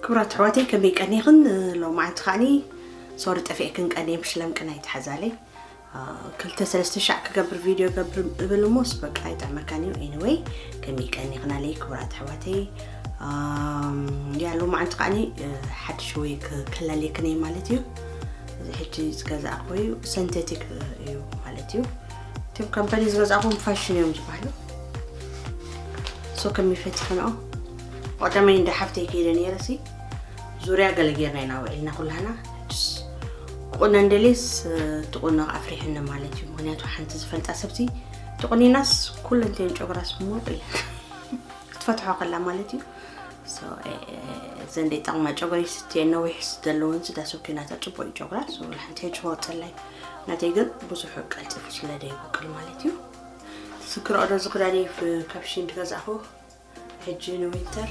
ክቡራት ኣሕዋተይ፣ ከመይ ቀኒኽን? ሎማዓንቲ ከዓኒ ሶሪ ጠፊእክን ቀኒየ፣ ምሽ ለምቅና ይትሓዛለይ። ክልተ ሰለስተ ሻዕ ክገብር ቪድዮ ገብር እብል እሞስ በቃ ኣይጥዕመካን እዩ። Anyway፣ ከመይ ቀኒኽናለይ ክቡራት ኣሕዋተይ? ያ ሎማዓንቲ ከዓኒ ሓድሽ ወይ ክላለየክን እየ ማለት እዩ። እዚ ሕጂ ዝገዛእኩ እዩ፣ ሰንቴቲክ እዩ ማለት እዩ። እቶም ካምፓኒ ዝገዛእኩም ፋሽን እዮም ዝበሃሉ። ሶ ከመይ ፈቲኽንኦ? ቀዳማይ እንዳ ሓፍተይ ከይደ ነይረ ሲ ዙርያ ገለ ጌርና ኢና ውዒልና ኩላህና። ሕጅስ ክቑነን ደልየስ ትቑኖ ኣፍሪሕኒ ማለት እዩ። ምኽንያቱ ሓንቲ ዝፈልጣ ሰብሲ ትቑኒናስ ኩለንተን ጨጉራስ ምውቕ ኢለን ክትፈትሖ ከላ ማለት እዩ። እዘን ደይጠቕማ ጨጉሪ ስትየን ነዊሕ ዘለወን ስዳሰብ ኮይናታ ጽቡቅ እዩ ጨጉራ። So ሓንቲ ሕጂ ክወርጸላይ ናተይ ግን ብዙሕ ቀልጢፉ ስለ ደይበቅል ማለት እዩ። ስክር ኦዶ ዝኽዳነይ ካብ ሽን ድገዛኹ ሕጂ ንዊንተር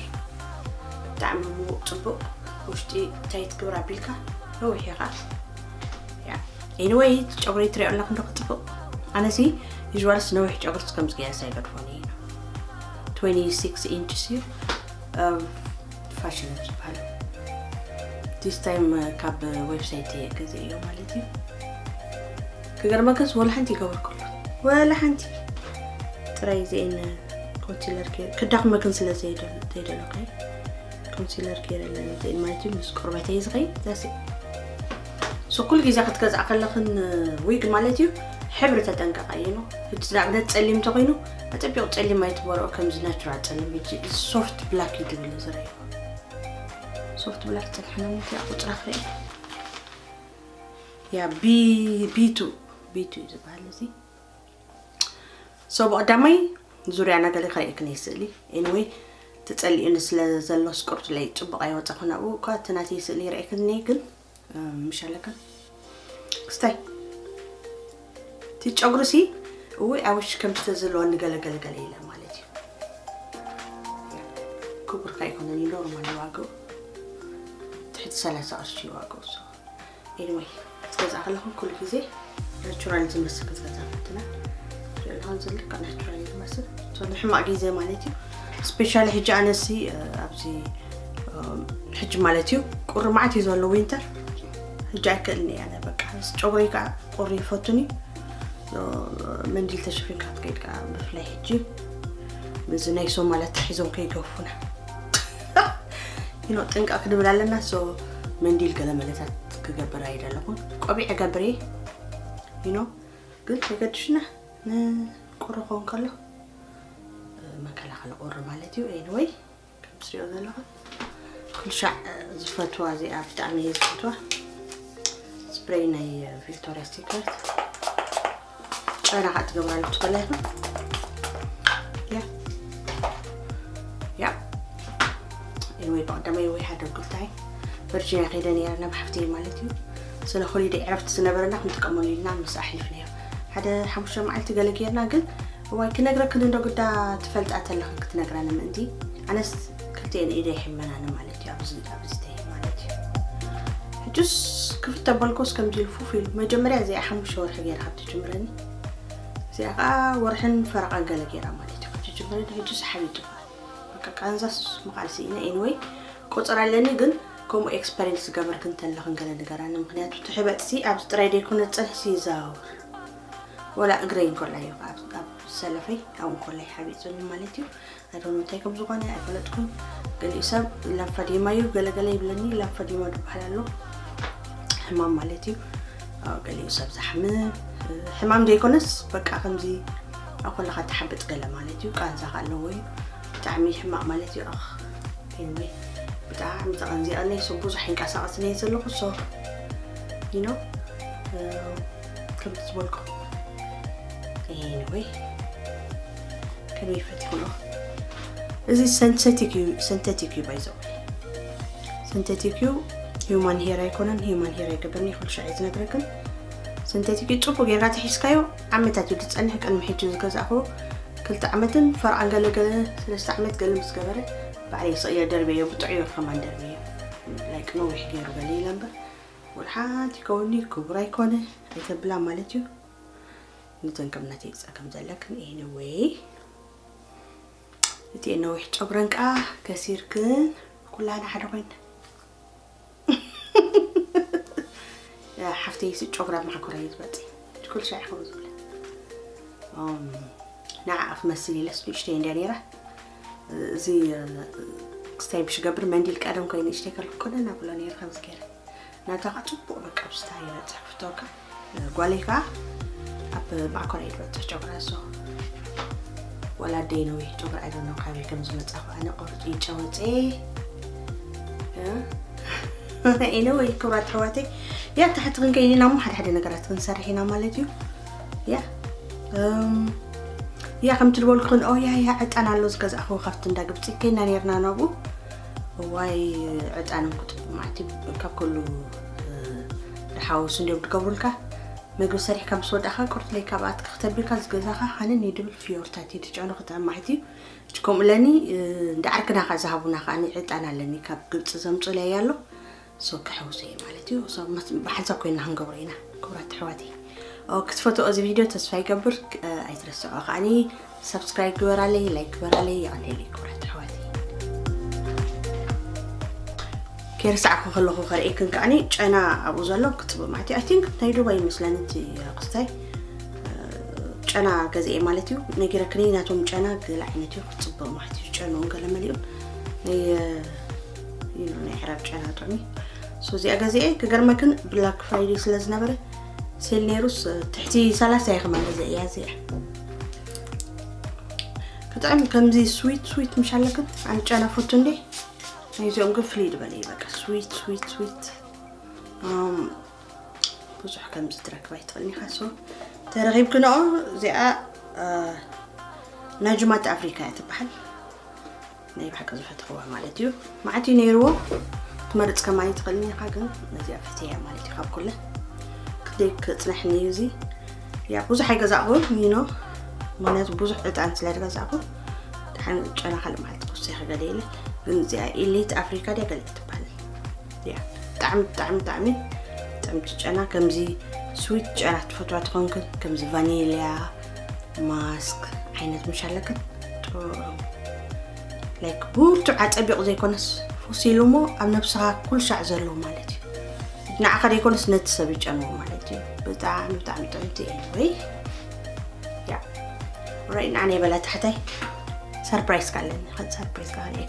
ብጣዕሚ ምውቕ ጽቡቕ ውሽጢ ታይት ግብር ኣቢልካ ነዊሕ ኢኻ። ያ Anyway ጨጉሪ ትሪኦ ኣለኹ እንዶ ጽቡቕ። ኣነሲ ዩዥዋልስ ነዊሕ ጨጉርስ ከምዚ ገያስ ኣይገድፎን እዩ። Twenty six inches እዩ። ፋሽን እዩ ዝበሃል። This time ካብ ዌብሳይት ገዚኤዮ ማለት እዩ። ክገርመክስ ወላ ሓንቲ ይገበርኩሉ፣ ወላ ሓንቲ። ጥራይ ዜን ኮንሲለር ገይረ ክዳኽመክን ስለ ዘይደለኹ ኮንሲለር ገይረ ኣለኒ ዜን ማለት እዩ። ምስ ቆርበተይ ዝኸይድ ዛሲ ኩሉ ግዜ ክትገዝኣ ከለኽን ዊግ ማለት እዩ ሕብሪ ተጠንቀቓ እዩ ነው። ሕጂ ንኣብነት ጸሊም እንተኾይኑ ኣጸቢቑ ጸሊም ኣይትበርኦ፣ ከምዚ ናቹራል ጸሊም። ሕጂ ሶፍት ብላክ እዩ ዝብል ዝረኣዩ። ሶፍት ብላክ ጸንሐና ምንታይ ቁጽራ ክርኢ ያ ቢ ቢቱ ቢቱ እዩ ዝበሃል እዚ። ሶ ብቐዳማይ ዙርያ ነገለ ከርእየክን እየ ስእሊ። Anyway ተጸሊኡኒ ስለ ዘሎ ስቁርት ለይ ጽቡቕ ኣይወጻኹን። ኣብኡ እኳ እቲ ናተይ ስእሊ ይርእየክን እየ ግን ምሽ ኣለካ ስታይ እቲ ጨጉሪ ሲ እውይ ኣውሽ ከምቲ ተዝህልወኒ ገለ ገለ ገለ ኢለ ማለት እዩ። ክቡር ከይኮነን እዩ ኖርማል ዋግኡ ትሕቲ ሰላሳ ቅርሺ እዩ ዋግኡ። So anyway ክትገዝኣ ከለኹም ኩሉ ግዜ ናቹራል ዝመስል ክትገዝኣ ፈትና። ሪእልኩም ዝልካ ናቹራል ዝመስል ንሕማቅ ግዜ ማለት እዩ። ስፔሻሊ ሕጂ ኣነሲ ኣብዚ ሕጂ ማለት እዩ ቁሪ መዓት እዩ ዘሎ ዊንተር። ሕጂ ኣይክእልን እየ ኣነ በቃ ምስ ጨጉሪ ከዓ ቁሪ ይፈቱን እዩ። መንዲል ተሸፊንካ ክትከይድ ከዓ ብፍላይ ሕጂ ምዚ ናይ ሶማል ኣታሒዞም ከይገፉና ኢኖ ጥንቃ ክንብል ኣለና። So መንዲል ገለ መለታት ክገብር ኣይደለኹን። ቆቢዕ እገብር እየ ኢኖ ግን ከይገድሽና ንቁሪ ክኸውን ከሎ መከላኸሊ ቁሪ ማለት እዩ። Anyway ከም ትሪኦ ዘለኹም ኩልሻዕ ዝፈትዋ እዚኣ ብጣዕሚ እየ ዝፈትዋ። ስፕሬይ ናይ ቪክቶሪያ ሲክሬት ጨና ከዓ ትገብራሉ ትኽእላ ኢኹም። ያ ያ Anyway ብቐዳማይ ወይ ሓደ ጉልታይ ቨርጂኒያ ከይደ ነይረ ናብ ሓፍተይ ማለት እዩ። ስለ ሆሊደይ ዕረፍቲ ዝነበረና ክንጥቀመሉ ኢልና ምስ ኣሕሊፍናዮ ሓደ ሓሙሽተ መዓልቲ ገለ ጌርና ግን እዋይ ክነግረክን እንዶ ግዳ ትፈልጣ ተለኽን ክትነግራኒ ምእንቲ ኣነስ ክልቲኤን ኢደ ይሕመናኒ ማለት እዩ። ኣብዚ ኣብዚ ተይ ማለት እዩ። ሕጁስ ክፍት ተበልኮስ ከምዚ ኢሉ ፉፍ ኢሉ መጀመርያ እዚኣ ሓሙሽተ ወርሒ ገይራ ካብ ትጅምረኒ እዚኣ ከዓ ወርሕን ፈረቓን ገለ ገይራ ማለት እዩ። ካብ ትጅምረኒ ሕጁስ ሓቢጡ በቃ ቃንዛስ ምቓል ስኢነ። Anyway ቁፅር ኣለኒ ግን ከምኡ ኤክስፐሪንስ ዝገበርክን ተለኽን ገለ ንገራኒ። ምክንያቱ ትሕበጥሲ ኣብዚ ጥራይ ደይኮነ ፀንሕሲ ይዘዋወር ወላ እግረይ እንኮላ እዩ ኣብ ሰለፈይ ኣብኡ እንኮላ ይሓቢፁኒ ማለት እዩ። ኣይዶን እንታይ ከም ዝኾነ ኣይፈለጥኩን። ገሊኡ ሰብ ለንፈዲማ እዩ ገለገለ ይብለኒ። ለንፈዲማ ዝበሃል ኣሎ ሕማም ማለት እዩ። ገሊኡ ሰብ ዝሓምም ሕማም ዘይኮነስ በቃ ከምዚ ኣብ ኮለኻ ትሓብጥ ገለ ማለት እዩ። ቃንዛ ከ ኣለዎ እዩ ብጣዕሚ ሕማቕ ማለት እዩ። ኣኽ Anyway ብጣዕሚ ተቐንዚቐኒ። ሶ ብዙሕ ይንቀሳቐስን እየ ዘለኹ። So you know ከምቲ ዝበልኩ Anyway ከመይ ፈቲኹኖ እዚ ሰንተቲክ እዩ። ሰንተቲክ እዩ ባይዘው ሰንተቲክ እዩ። ሂውማን ሄር ኣይኮነን። ሂውማን ሄር ኣይገብርን ይኹል ሻዕ ዝነግረክን ሰንተቲክ እዩ። ጽቡቅ ጌርካ ተሒዝካዮ ዓመታት እዩ ዝጸንሕ። ቅድሚ ሕጂ ዝገዛእኹ ክልተ ዓመትን ፈርዓን ገለገለ ሰለስተ ዓመት ገለ ምስ ገበረ ባዕለይ ስቕየ ደርበዮ ብጥዑዮ ከማን ደርበዮ ላይክ ነዊሕ ገይሩ ገለ ኢለ እምበር ወላ ሓንቲ ከውኒ ክቡር ኣይኮነ ኣይተብላ ማለት እዩ። ንተንከምነተይ ጸገም ዘለክን Anyway እቲ ነዊሕ ጨጉረን ከኣ ከሲርክን ኩላና ሓደ ኮይና ሓፍተይ ሲ ጨጉራ ማዕኮራ እዩ ዝበፅእ። ኩሉ ሻዕ ከምኡ ዝብለ ንዓ ኣፍ መስል ኢለስ ንእሽተይ እንድያ ነይራ። እዚ ክስታይ ብሽ ገብር መንዲል ቀደም ኮይኑ ንእሽተይ ከልኩ ኮነ እናብሎ ነይሩ ከምዚ ገይረ ናታ ከዓ ፅቡቅ በቃ ብስታ ይበፅሕ ክፍተወካ። ጓለይ ከዓ ኣብ ማዕኮራ እዩ ዝበፅሕ ጨጉራ ሶ ወላ ደይ ነዊሕ ጨጉሪ ኣይደኖ ካበይ ከም ዝመፃ ከዓ ነቆርፂ ጨወፀ። ኤኒወይ ክብራት ኣሕዋተይ ያ ታሕቲ ክንከይድ ኢና እሞ ሓደ ሓደ ነገራት ክንሰርሕ ኢና ማለት እዩ። ያ እም፣ ያ ከምቲ ዝበልኩኽን ኦ ያ ያ ዕጣን ኣሎ ዝገዛእኹ ካብቲ እንዳ ግብፂ ከይና ነርና ናብኡ። እዋይ ዕጣን ክፅቡቅ ማለት እዩ ካብ ኩሉ እ፣ ዝሓወሱ እንዲዮም ትገብሩልካ። ምግቢ ሰሪሕካ ምስ ወዳእካ ቁርት ለይ ካብ ኣትክልቲ ተቢልካ ዝገዛኻ ሓንን ይድብል ፍዮርታት እዩ ትጨኑ ክተማሕት እዩ። ከምኡ ለኒ እንደ ዓርክና ካ ዝሃቡና ከዓ ዕጣን ኣለኒ ካብ ግብፂ ዘምፁለይ ኣሎ። ሶ ክሕውሰ እየ ማለት እዩ። ሶ መስ- ብሓንሳብ ኮይና ክንገብሮ ኢና ክቡራት ኣሕዋተይ። ኦ፣ ክትፈትኦ እዚ ቪድዮ ተስፋ ይገብር። እ፣ ኣይትረስዖ ከዓኒ ሰብስክራይብ ግበራለይ፣ ላይክ ግበራለይ፣ የቐንየለይ ክቡራት ኣሕዋተይ። ከይረሳዕኩ ከለኹ ከርእየክን ከዓኒ ጨና ኣብኡ ዘሎ ክፅብእ ማለት እዩ። ኣይ ቲንክ ናይ ዱባይ ይመስለኒ እቲ ክስታይ ጨና ገዚኤ ማለት እዩ። ነጊረክኒ ናቶም ጨና ገለ ዓይነት እዩ ክፅብእ ማለት እዩ። ጨንኡን ገለ መሊኡን ናይ ዩ ኖ ናይ ዕራብ ጨና ጥዑሚ። ሶ እዚኣ ገዚኤ ክገርመክን ብላክ ፍራይዴ ስለ ዝነበረ ሴል ነይሩስ ትሕቲ ሰላሳ እየ ከማን ገዚአ እያ እዚኣ። ክጥዕም ከምዚ ስዊት ስዊት ምሽ ኣለክን ኣነ ጨና ፈቱ እንዴ። ናይዚኦም ግን ፍልይ ዝበለ እዩ በቃ ስዊት ስዊት ስዊት። ብዙሕ ከምዚ ትረክብ ኣይትኽእልን ኢኻ። ሶ ተረኺብክንኦ እዚኣ ነጅማት ኣፍሪካ እያ ትበሃል። ናይ ብሓቂ ዝፈተኽዋ ማለት እዩ። መዓት እዩ ነይርዎ ክትመርፅ ከማን ኣይትኽእልን ኢኻ፣ ግን ነዚኣ ፈትያ ማለት እዩ። ካብ ኩለ ክደይ ክፅናሕኒ እዩ እዚ ያ ብዙሕ ኣይገዛእኹን ኒኖ፣ ምክንያቱ ብዙሕ ዕጣን ስለ ዝገዛእኹ። ደሓን ጨና ካልእ መዓልቲ ክወስደ ይኽእል ኢለ። ግን እዚኣ ኢሊት ኣፍሪካ ድያ ገለ ትበሃል እያ። ብጣዕሚ ብጣዕሚ ብጣዕሚ ጥዕምቲ ጨና። ከምዚ ስዊት ጨና ትፈትዋ ትኾንክን ከምዚ ቫኒልያ ማስክ ዓይነት ምሽ ኣለክን ጥዑም ላይክ ብርቱዕ ኣፀቢቑ ዘይኮነስ ፎሲሉ እሞ ኣብ ነብስኻ ኩልሻዕ ዘለዎ ማለት እዩ። ንዓኻ ዘይኮነስ ነቲ ሰብ ይጨንዎ ማለት እዩ። ብጣዕሚ ብጣዕሚ ጥዕምቲ ወይ ያ ራይ ንዓና ይበላ ታሕታይ ሰርፕራይዝ ካለኒ ከ ሰርፕራይዝ ካለኒ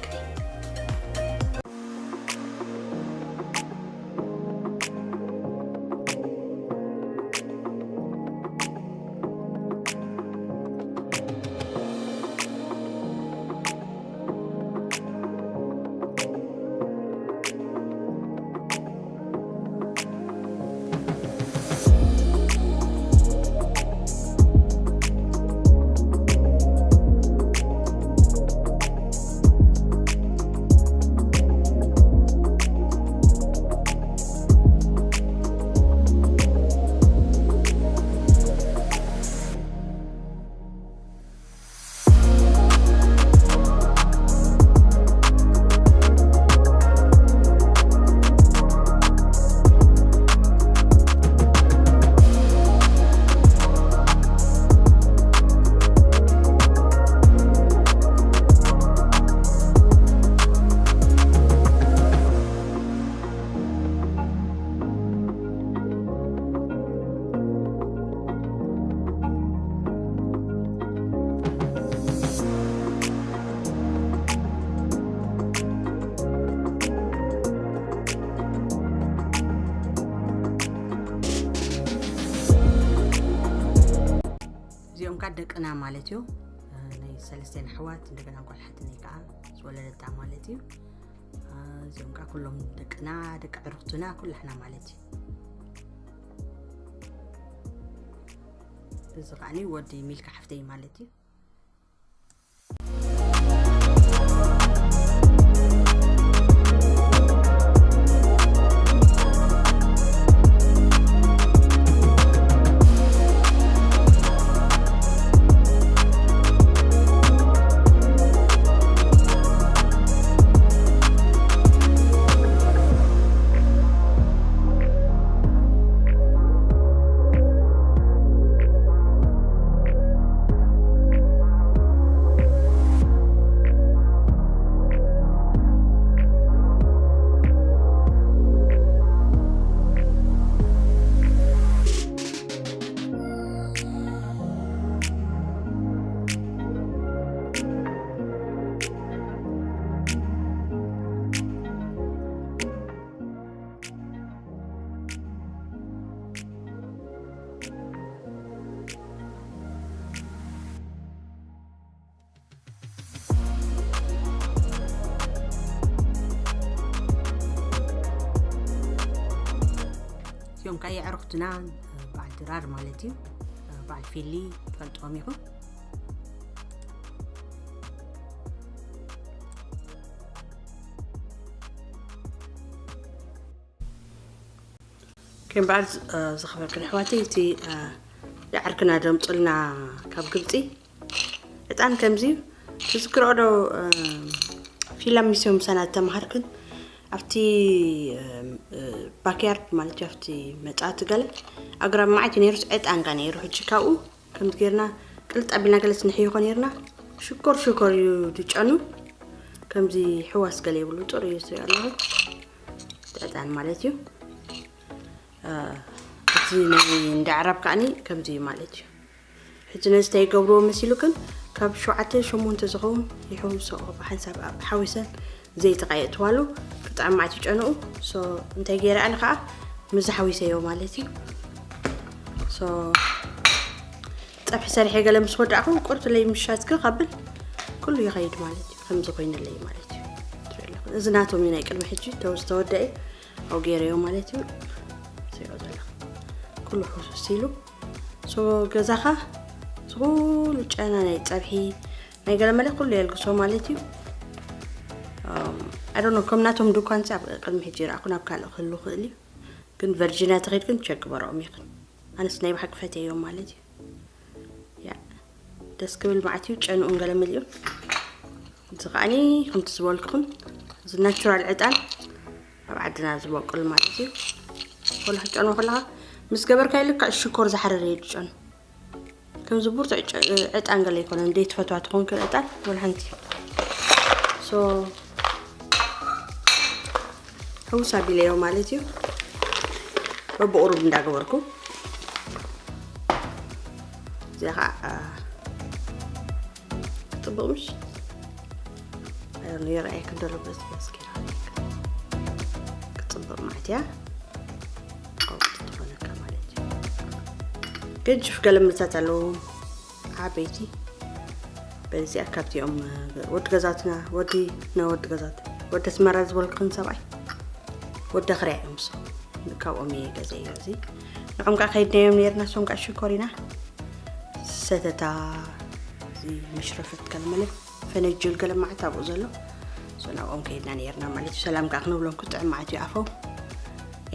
እዚኦም ከዓ ደቅና ማለት እዩ። ናይ ሰለስቴን ኣሕዋት እንደገና ጓል ሓትነይ ከዓ ዝወለደታ ማለት እዩ። እዚኦም ከዓ ኩሎም ደቅና ደቂ ዕርክቱና ኩላሕና ማለት እዩ። እዚ ከዓኒ ወዲ ሚልካ ሓፍተይ ማለት እዩ። ካየ ዕርኽትና በዓል ድራር ማለት እዩ። በዓል ፊሊ ትፈልጥዎም ኢኹም። ከም በዓል ዝኸበርክን ኣሕዋተይ፣ እቲ ዓርክና ደምፅልና ካብ ግብፂ ዕጣን ከምዚ ትዝክርኦ ዶ? ፊላ ሚስዮ ምሳና ተማሃርክን ኣብቲ ባክያርድ ማለት እዩ፣ ኣብቲ መጻቲ ገለ ኣግራብ ማዓት ነይሩስ ዕጣን ጋ ነይሩ። ሕጂ ካብኡ ከምዚ ጌርና ቅልጥ ኣቢልና ገለ ስንሕይኾ ነይርና። ሽኮር ሽኮር እዩ ድጨኑ። ከምዚ ሕዋስ ገለ የብሉ፣ ጥሩ እዩ ዝሪኦ ኣለኹ። ዕጣን ማለት እዩ። እቲ ናይ እንዳ ዓረብ ከዓኒ ከምዚ እዩ ማለት እዩ። ሕጂ ነዚ እንታይ ይገብርዎ መሲሉክን፣ ካብ ሸውዓተ ሸሞንተ ዝኸውን ይሕውሶ ብሓንሳብ ኣብ ሓዊሰን ዘይተቃየጥዋሉ ክጥዕም ማዕት ይጨንኡ። ሶ እንታይ ገይረ ኣነ ከዓ ምዝ ሓዊሰዮ ማለት እዩ። ሶ ፀብሒ ሰሪሐ ገለ ምስ ወዳእኹ ቁርትለይ ምሻት ክብል ኩሉ ይኸይድ ማለት እዩ። ከምዚ ኮይነለይ ማለት እዩ። ትሪኦ ኣለኹ። እዚ ናቶም እዩ ናይ ቅድሚ ሕጂ ተወ- ዝተወደአ ኣብኡ ገይረዮ ማለት እዩ። ትሪኦ ዘለኹ ኩሉ ሕውስውስ ኢሉ። ሶ ገዛኻ ዝኩሉ ጨና ናይ ፀብሒ ናይ ገለመለ ኩሉ የልግሶ ማለት እዩ። ኣይ ዶንት ኖ፣ ከም ናቶም ድኳን ሲ ኣብ ቅድሚ ሕጂ ይረኣኹ፣ ናብ ካልእ ክህሉ ክእል እዩ። ግን ቨርጂንያ ተኸይድክን ቸክ ግበረኦም ኢኽን። ኣነስ ናይ ብሓቂ ፈትየዮም ማለት እዩ። ያ ደስ ክብል ማዕት እዩ፣ ጨንኡን ገለመሊኡን። እዚ ከዓኒ ከምቲ ዝበልኩኹም እዚ ናቹራል ዕጣን ኣብ ዓድና ዝበቁል ማለት እዩ። ኮላ ክትጨንዎ ከለኻ ምስ ገበርካዮ ልክዕ ሽኮር ዝሓረረ እዩ ዝጨኑ። ከምዚ ብርቱዕ ጨ- ዕጣን ገለ ኣይኮነን። ደይ ትፈትዋ ትኾንክን ዕጣን ወላ ሓንቲ። ሶ ሕውስ ኣቢለዮ ማለት እዩ። በብቁሩብ እንዳገበርኩ እዚኣ ከዓ፣ አ፣ ክፅብቕ ምሽ? ኣይ፣ ይረኣየክን ዘሎ በዚ በስኪ ይረኣየክን። ክፅብቕ ማለት እያ። ቀውጢ ትኾነካ ማለት እዩ። ገጅፍ ገለመለታት ኣለዉ ዓበይቲ። በዚኣ ካብቲኦም ወዲ ገዛትና፣ ወዲ፣ ነ ወዲ ገዛት፣ ወዲ ኣስመራ ዝበልክን ሰብኣይ፣ ወዲ ኣኽርያ እዮም። ሶ ካብኦም እየ ገዘዮ። እዚ ንዖም ከዓ ከይድናዮም ነርና። ሶም ከዓ ሽኮሪና ሰተታ፣ እዚ መሽረፈት ከለመለ ፈነጅል ገለ ማዕት ኣብኡ ዘሎ። ሶ ናብኦም ከይድና ነርና ማለት እዩ። ሰላም ከዓ ክንብሎም ክጥዕም ማዕት እዩ ኣፈው።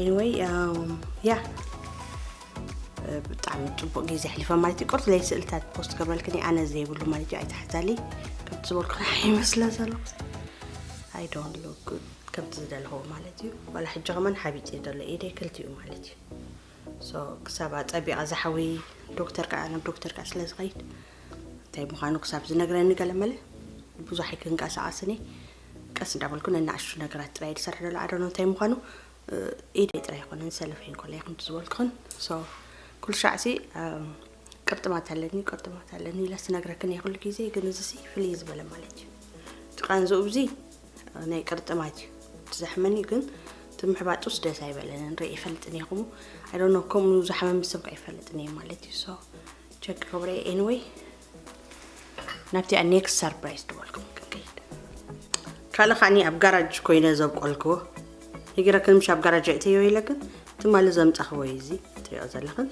ኤኒወይ፣ ያ፣ ብጣዕሚ ፅቡቅ ግዜ ኣሕሊፈ ማለት እዩ። ቁርትለይ ስእልታት ፖስት ገብረልክን ኣነ ዘይብሉ ማለት እዩ። ኣይትሓዛለይ። ከምቲ ዝበልኩ ይመስለ ዘሎ። I don't look good ከምቲ ዝደለኹዎ ማለት እዩ። ዋላ ሕጂ ከማን ሓቢጥ እዩ ዘሎ ኢደይ ክልቲኡ ማለት እዩ። ሶ ክሳብ ኣፀቢቐ ዝሓዊ ዶክተር ከዓ፣ ናብ ዶክተር ከዓ ስለ ዝኸይድ እንታይ ምዃኑ ክሳብ ዝነግረኒ ገለመለ ብዙሕ ኣይክንቀሳቐስን እየ። ቀስ እንዳበልኩ ነናእሽቱ ነገራት ጥራይ ዝሰርሕ ዘሎ ኣደኖ እንታይ ምዃኑ ኢደይ ጥራይ ኣይኮነን ሰለፈይን ኮለይ ከምቲ ዝበልኩኽን። ሶ ኩሉ ሻዕሲ ቅርጥማት ኣለኒ ቅርጥማት ኣለኒ ኢለ ስነግረክን እየ ኩሉ ግዜ። ግን እዚ ሲ ፍልይ ዝበለ ማለት እዩ። እቲ ቃንዝኡ ብዚ ናይ ቅርጥማት እዩ ዝዘሕመኒ። ግን እቲ ምሕባጡስ ደስ ኣይበለንን። ርኢ ይፈልጥን ኢኹም። ኣይ ዶንት ኖ፣ ከምኡ ዝሓመም ሰብ ከ ኣይፈልጥን እየ ማለት እዩ። ሶ ቸክ ክብረ። ኤኒወይ ናብቲ ኔክስት ሰርፕራይዝ ዝበልኩም ክንከይድ። ካልእ ከዓኒ ኣብ ጋራጅ ኮይነ ዘብቆልክዎ ነጊረክን ምሽ ኣብ ጋራጅ እተዮ ኢለክን ትማሊ ዘምጻኽዎ እዩ። እዚ ትሪኦ ዘለኽን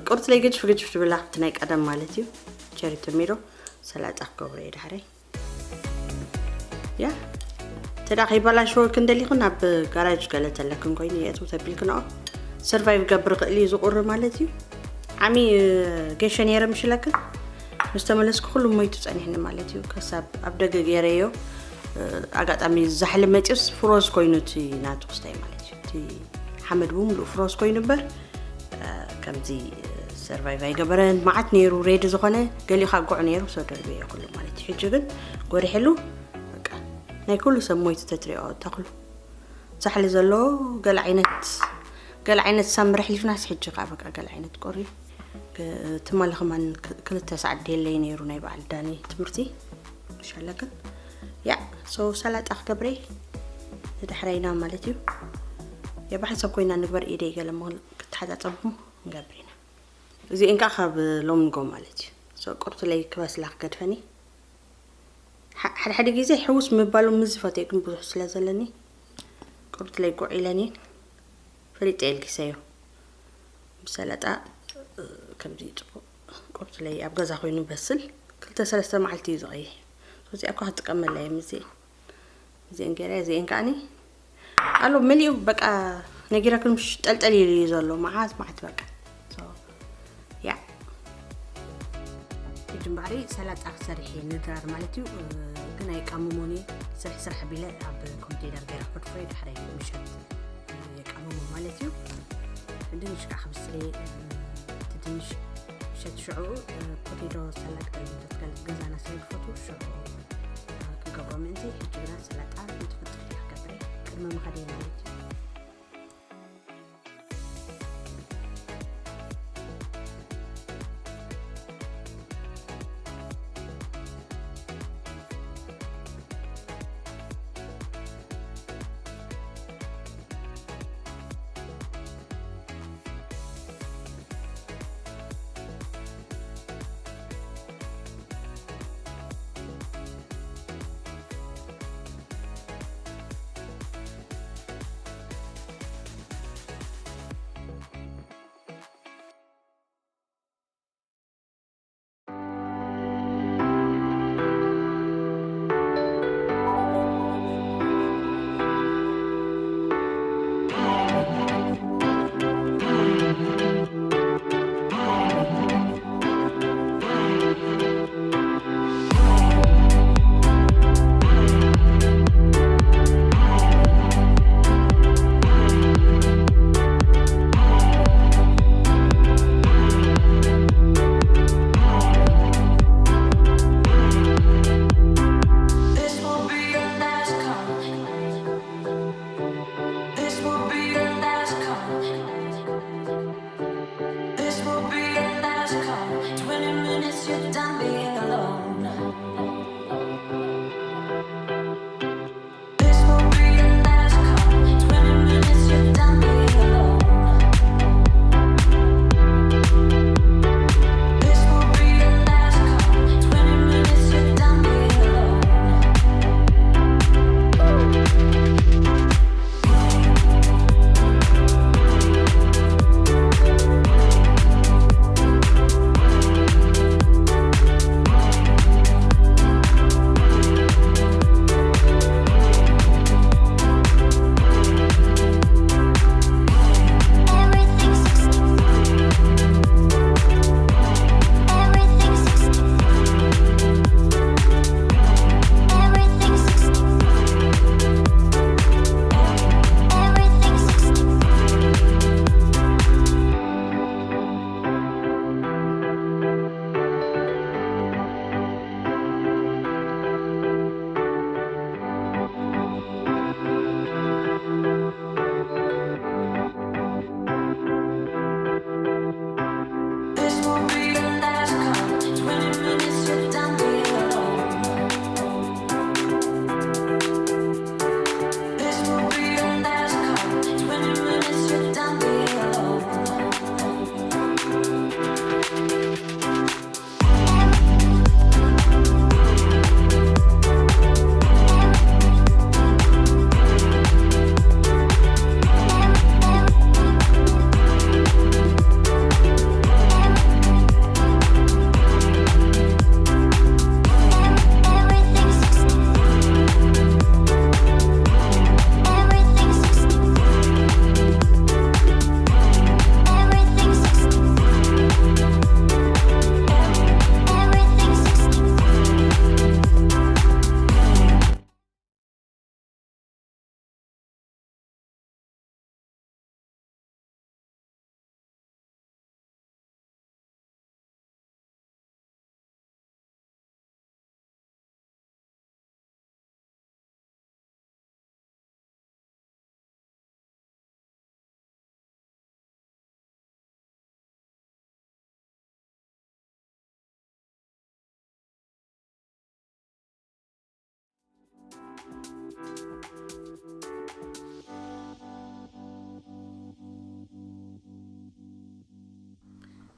ቁርትለይ ግጅፍ ግጅፍ ትብል ኣብቲ ናይ ቀደም ማለት እዩ። ቸሪ ቶሜቶ ሰላጣ ክገብሮ እየ ዳሕረይ። ያ ተዳ ከይበላሽወክን ደሊኽን ኣብ ጋራጅ ገለ ተለክን ኮይኑ የእትው ተቢልክንኦ ሰርቫይቭ ገብር ክእል እዩ ዝቁሪ ማለት እዩ። ዓሚ ገሸ ነይረ ምሽለክን ምስ ተመለስኩ ኩሉ ሞይቱ ጸኒሕኒ ማለት እዩ። ከሳብ ኣብ ደገ ገይረዮ ኣጋጣሚ ዛሕሊ መፂኡስ ፍሮዝ ኮይኑ እቲ ናቱ ክስታይ ማለት እዩ። እቲ ሓመድ ብምሉእ ፍሮዝ ኮይኑ እምበር ከምዚ ሰርቫይቭ ኣይገበረን። መዓት ነይሩ ሬዲ ዝኾነ ገሊኡ ካጎዕ ነይሩ ሰው ደርብዮ ኩሉ ማለት እዩ። ሕጂ ግን ጎሪሕሉ በቃ ናይ ኩሉ ሰብ ሞይቱ ተትሪኦ ተኽሉ ዛሕሊ ዘሎ ገለ ዓይነት ገለ ዓይነት ሳምሪ ኣሕሊፍናስ ሕጂ ከዓ በቃ ገለ ዓይነት ቆሪ ትማሊ ከማን ክልተ ሰዓት ደለይ ነይሩ ናይ በዓል ዳኒ ትምህርቲ ሻለክን ያ ሶ ሰላጣ ክገብረ ንድሕረይና ማለት እዩ። የባሕሰብ ኮይና ንግበር ኢደይ ገለ ክትሓፃፀብሞ ንገብር ኢና። እዚኤን ከዓ ካብ ሎም ንጎ ማለት እዩ። ሶ ቁርትለይ ክበስላ ክገድፈኒ ሓደ ሓደ ግዜ ሕውስ ምባሉ ምዝፈትዮ ግን ብዙሕ ስለ ዘለኒ ቁርትለይ ጉዕ ኢለኒ። ፈሊጠ የልጊሰዮ። ብሰላጣ ከምዚ ጽቡቕ ቁርጥለይ ኣብ ገዛ ኮይኑ በስል ክልተ ሰለስተ መዓልቲ እዩ ዝቐይሕ። እዚኣ እኳ ክጥቀመላ እየ ምዜ እዚአን ገይረ እዚአን ከዓኒ ኣሎ መሊኡ በቃ ነጊረክን ምሽ ጠልጠል ኢሉ እዩ ዘሎ መዓት መዓት በቃ ያ ሕጂ እምበኣሪ ሰላጣ ክሰርሕ እየ ንድራር ማለት እዩ። ግን ኣይቃምሞኒ ስራሕ ስራሕ ቢለ ኣብ ኮንቴነር ገይረ ክድፎ እዩ ድሕረይ ምሸት የቃምሞ ማለት እዩ። ድንሽ ከዓ ክብስል እየ። እቲ ድንሽ ምሸት ሽዑ ፖቴቶ ሰላድ ገዛና ስለ ዝፈትዉ ሽዑ ክንገብሮ ምእንቲ ሕጂ ግና ሰላጣ ንትፈጥር ክገብረ ቅድሚ ምኸደ ማለት እዩ።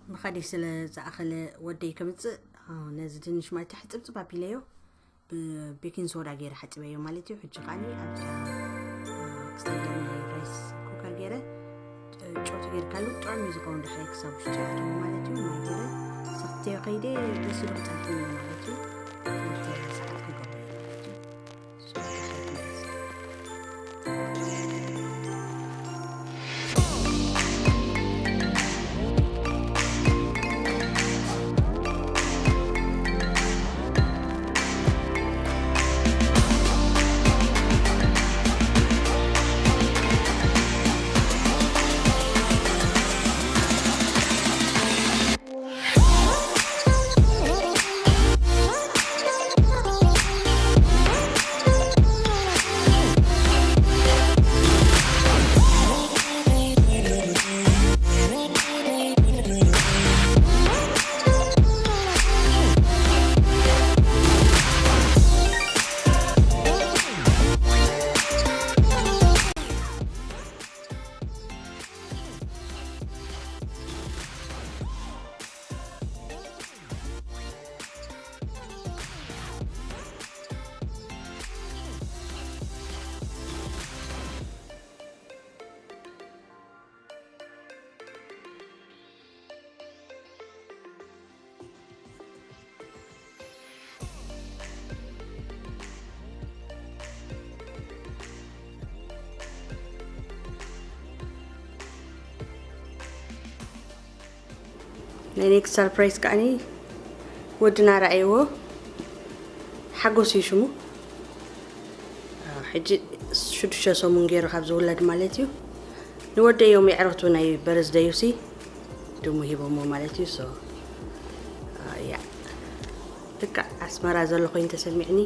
ብኸዲ ስለ ዝኣኸለ ወደይ ከምፅእ ነዚ ድንሽ ማይ ታሕፅብፅብ ኣቢለዮ ብቤኪንግ ሶዳ ገይረ ሓፂበዮ ማለት እዩ። ሕጂ ከዓ ኣብዛ ክስተንደር ናይ ራይስ ኩከር ገይረ ጨው ተገይርካሉ ጥዑም እዩ ዝኸውን። ድሕሪ ክሳብ ውሽጢ ኣእትዎ ማለት እዩ። ማይ ገይረ ሰኽትዮ ከይደ ደስ ኢሉ ክጸንሐኒ እዩ ማለት እዩ። ክልተ ሰዓት ክገብሮ እዩ ማለት እዩ። ናይ ኔክስት ሰርፕራይዝ ከዓኒ ወድና ረኣይዎ ሓጎስ እዩ ሽሙ። ሕጂ ሽዱሽተ ሰሙን ገይሩ ካብ ዝውለድ ማለት እዩ። ንወደይ እዮም የዕረቱ ናይ በርዝደዩ ሲ ድሙ ሂቦሞ ማለት እዩ። ሶ ያ ልክዕ ኣስመራ ዘሎ ኮይኑ ተሰሚዕኒ።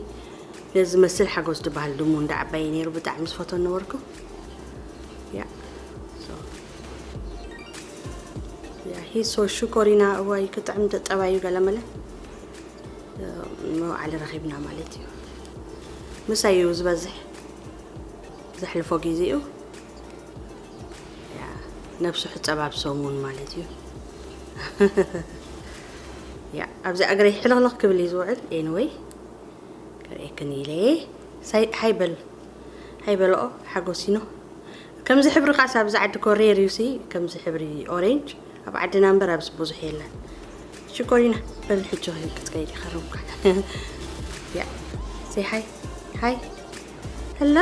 ነዚ መስል ሓጎስ ዝበሃል ድሙ እንዳ ዓባየ ነይሩ ብጣዕሚ ዝፈቶ ነበርኩ። ያ ሶ ያ ሂሶ ሽኮሪና እዋይ ክጥዕም ተጠባዩ ገለመለ መውዓሊ ረኺብና ማለት እዩ። ምሳይ እዩ ዝበዝሕ ዘሕልፎ ግዜኡ። ያ ነብሱ ሕጸብ ኣብ ሰሙን ማለት እዩ። ያ ኣብዚ እግረይ ሕልኽልኽ ክብል እዩ ዝውዕል። ኤኒወይ ክርእየክን ኢለ ሳይ ሃይ በል ሃይ በልኦ ሓጎሲኖ ከምዚ ሕብሪ ካስ ኣብዚ ዓዲ ኮ ሬር እዩ ሲ ከምዚ ሕብሪ ኦሬንጅ ኣብ ዓድና እምበር ኣብዚ ብዙሕ የለን። ሽኮሪና በል ሕጂ ክትከይድ ይኸረብካ ያ ሴ ሃይ ሃይ ሄሎ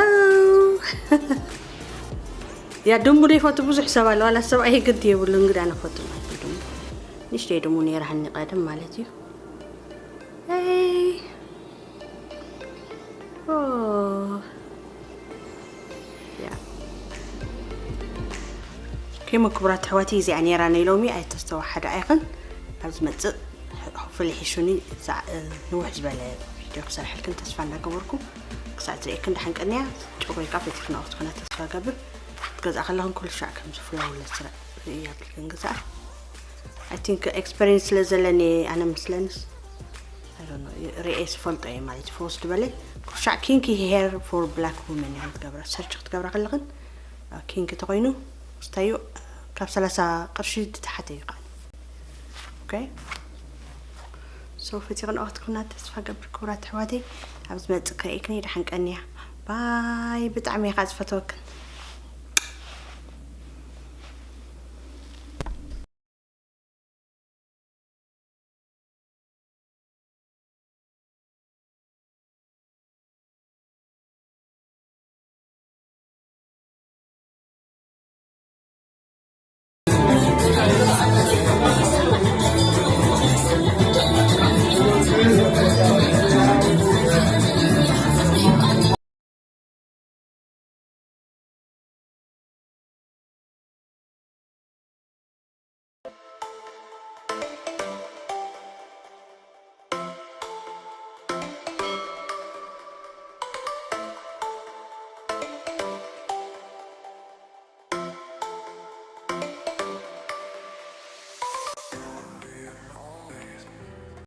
ያ ድሙ ደይፈቱ ብዙሕ ሰብ ኣሎ ዋላ ሰብኣይ ግዲ የብሉ እንግዳ ነፈቱ ማለት እዩ ድሙ ንሽተይ ድሙ ነይራሃኒ ቀደም ማለት እዩ ሄይ ኦ ያ ኬሞ ክቡራት ኣሕዋተይ እዚኣ ነይራ ናይ ሎሚ ኣይተስተዋሓዳ ኣይኽን ኣብ ዝመፅእ ፍሊ ሒሹኒ ንውሕ ዝበለ ቪድዮ ክሰርሐልክን ተስፋ እንዳገበርኩ ክሳዕ ትርእየክን ደሓን ቀንያ ጨጉረይ ከዓ ፈቲኽና ክትኾና ተስፋ ገብር ክትገዝኣ ከለኽን ኩሉ ሻዕ ከም ዝፍላውለ ስረ ርእያ ብልክን ግዛኣ I think experience ስለ ዘለኒ ኣነ መስለንስ ርእየ ዝፈልጦ እየ ማለት ፈወስ ዝበለ ኩሉ ሻዕ kinky hair for black women እየ ክትገብራ search ክትገብራ ከለኽን kinky ተኮይኑ ስታዩ ካብ ሰላሳ ቅርሺ ዝተሓተ እዩ ቃል okay so ፈቲኽን ክትኮና ተስፋ ገብር ክቡራት ኣሕዋተይ ኣብ ዝመፅእ ክርእየክን ደሓን ቀንያ ባይ ብጣዕሚ እየ ከዓ ዝፈተወክን